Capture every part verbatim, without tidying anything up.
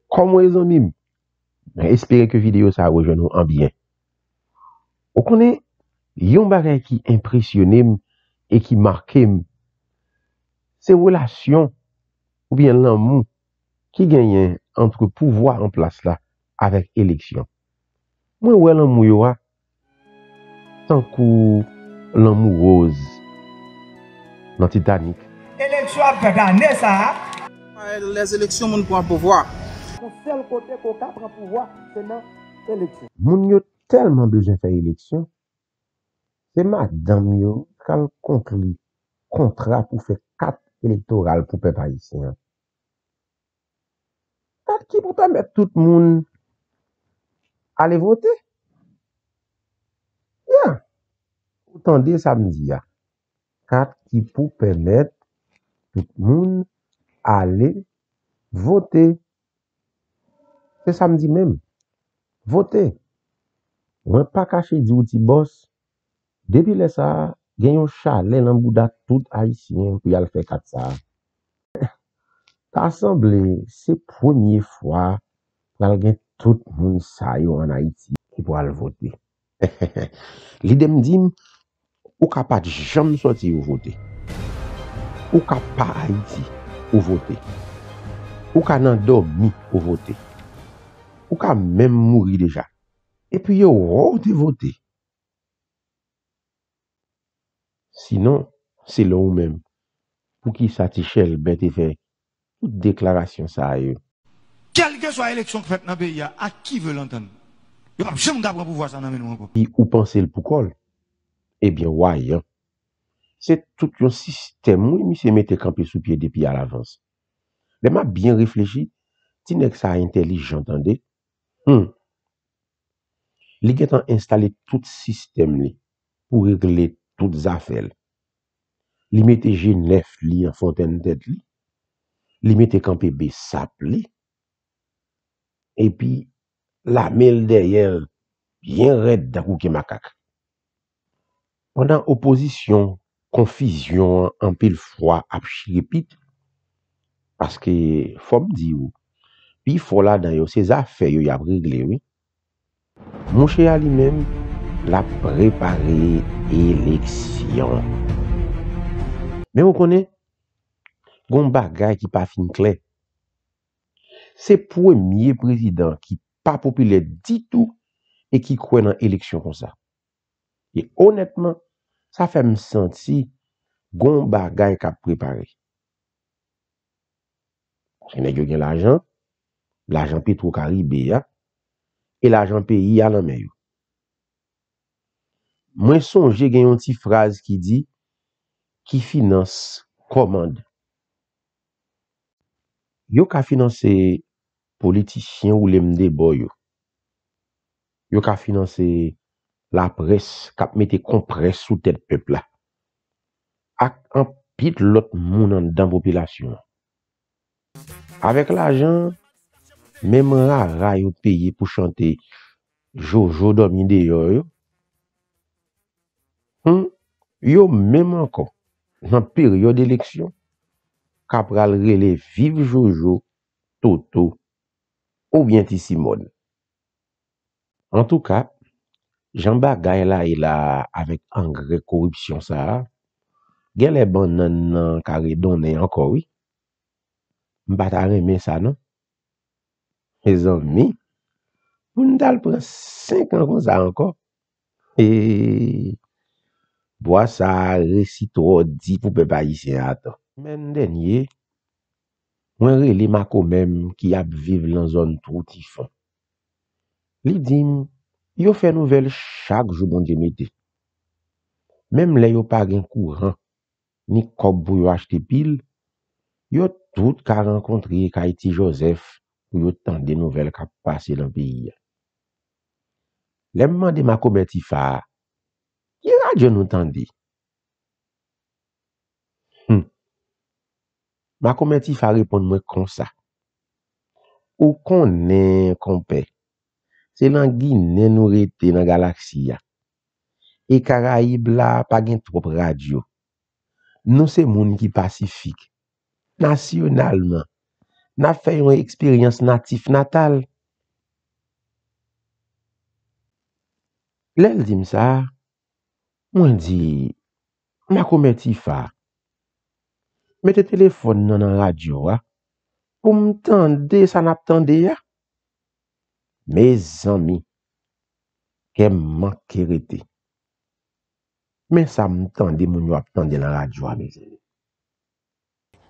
Kòman w ye, zanmi m? Mwen espere ke videyo sa a rejwenn ou an byen. Ou konnen, yon bagay ki enpresyone m e ki make m, se relasyon oubyen lanmou ki genyen ant pouvwa an plas la avèk eleksyon. Mwen wè lanmou yo a tankou lanmou Rose nan Titanic. Eleksyon ap fèt ane sa a. Lèzeleksyon moun pran pouvwa. Yon sèl kote ke w ka pran pouvwa, se nan eleksyon. Moun yo tèlman bezwen fè eleksyon, se madanm yo k al konkli kontra pou fè kat elektoral pou pèp ayisyen an. Kat ki pou pèmèt tout moun ale vote. Ya, ou tande sa m di a. Kat ki pou pèmèt tout moun ale vote. Se sa m di menm. Vote. Mwen pa kache di w Ti Bòs, depi lè sa a, gen yon chalè nan bouda tout Ayisyen pou y al fè kat sa a. Ta sanble se premye fwa pral gen tout moun sa yo ann Ayiti ki pral vote. Lide m di m, ou ka pa t janm sòti ou vote. Ou ka pa Ayiti ou vote. Ou ka nan dòmi ou vote. Ou ka menm mouri deja. Epi yo wè w te vote. Sinon, selon ou menm, poukisa Ti Chèlbè te fè tout deklarasyon sa yo? Kèlkeswa eleksyon k fèt nan peyi a, ak ki ve l antann, yo p ap janm ka pran pouvwa sa nan men nou ankò. Epi ou panse l pou kò l? Ebyen, wayan. Se tout yon sistèm wi misye mete kanpe sou pye depi alavans. Lè m ap byen reflechi, ti nèg sa a entèlijan tande. Hum. Li gentan enstale tout sistèm li pou regle tout zafè l. Li mete G nèf li an fontèn tèt li. Li mete kanpe besap li. Epi lame l dèyè l byen rèd tankou ke makak. Pandan opozisyon, konfizyon an anpil fwa ap chire pit, paske fò m di w, pifò ladan yo se zafè yo y ap regle wi. Mouche a li menm, l ap prepare eleksyon. Men ou konnen, gen yon bagay ki pa fin klè. Se premye prezidan ki pa popilè ditou e ki kwè nan eleksyon konsa. E onètman, sa fè m santi gen yon bagay k ap prepare. Paske nèg yo gen lajan, lajan Petwo Karibe a, e lajan peyi a nan men yo. Mwen sonje gen yon ti fraz ki di, ki finans kòmand. Yo ka finanse politisyen woule m de bò yo. Yo ka finanse laprès k ap mete konprès sou tèt pèp la, ak anpil lòt moun anndan popilasyon an. Avèk lajan, menm rara yo peye pou chante Jojo dòmi deyò yo, hum, yo menm ankò, nan peryòd eleksyon, ka pral rele viv Jojo, Toto, oubyen Ti Simòn. Antouka, jan bagay la ye la a avèk angrè koripsyon sa a, genlè bannann nan ka redonnen ankò wi. M pa ta renmen sa non. Mezanmi, pou n t al pran senk an konsa ankò, ee, bwa sa a resi twò di pou pèp ayisyen a atann. Semèn dènye, mwen rele makomè m ki ap viv nan zòn Twou Tifon. Li di m, yo fè nouvèl chak jou Bondye mete. Menm lè yo pa gen kouran, ni kòb pou yo achte pil, yo tout ka rankontre kay Ti Jozèf pou yo tande nouvèl k ap pase nan peyi a. Lè m mande makomè Tifa a, ki radyo nou tande? Hum. Makomè Tifa reponn mwen konsa, ou konnen, konpè, se nan Ginen nou rete nan galaksi a. E Karayib la pa gen twòp radyo. Nou se moun ki pasifik. Nasyonalman, n ap fè yon eksperyans natif natal. Lè l di m sa, mwen di, Makomè Tifa, mete telefòn nan nan radyo a pou m tande sa n ap tande a. Mezanmi, kè m manke rete. Men sa m tande moun yo ap tande nan radyo a, mezanmi.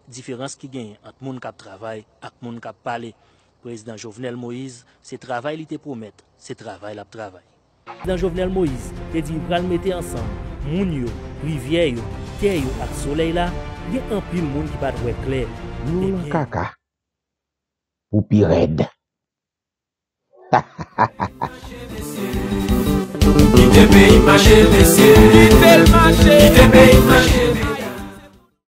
Diferans ki genyen ant moun k ap travay ak moun k ap pale. Prezidan Jovenel Moïse, se travay li te pwomèt, se travay l ap travay. Prezidan Jovenel Moïse te di li pral mete ansanm moun yo, rivyè yo, tè yo ak solèy la. Gen anpil moun ki pa t wè klè. Nou nan kaka pou pi rèd. Kite peyi mache mesye. Kite l mache. Kite peyi mache.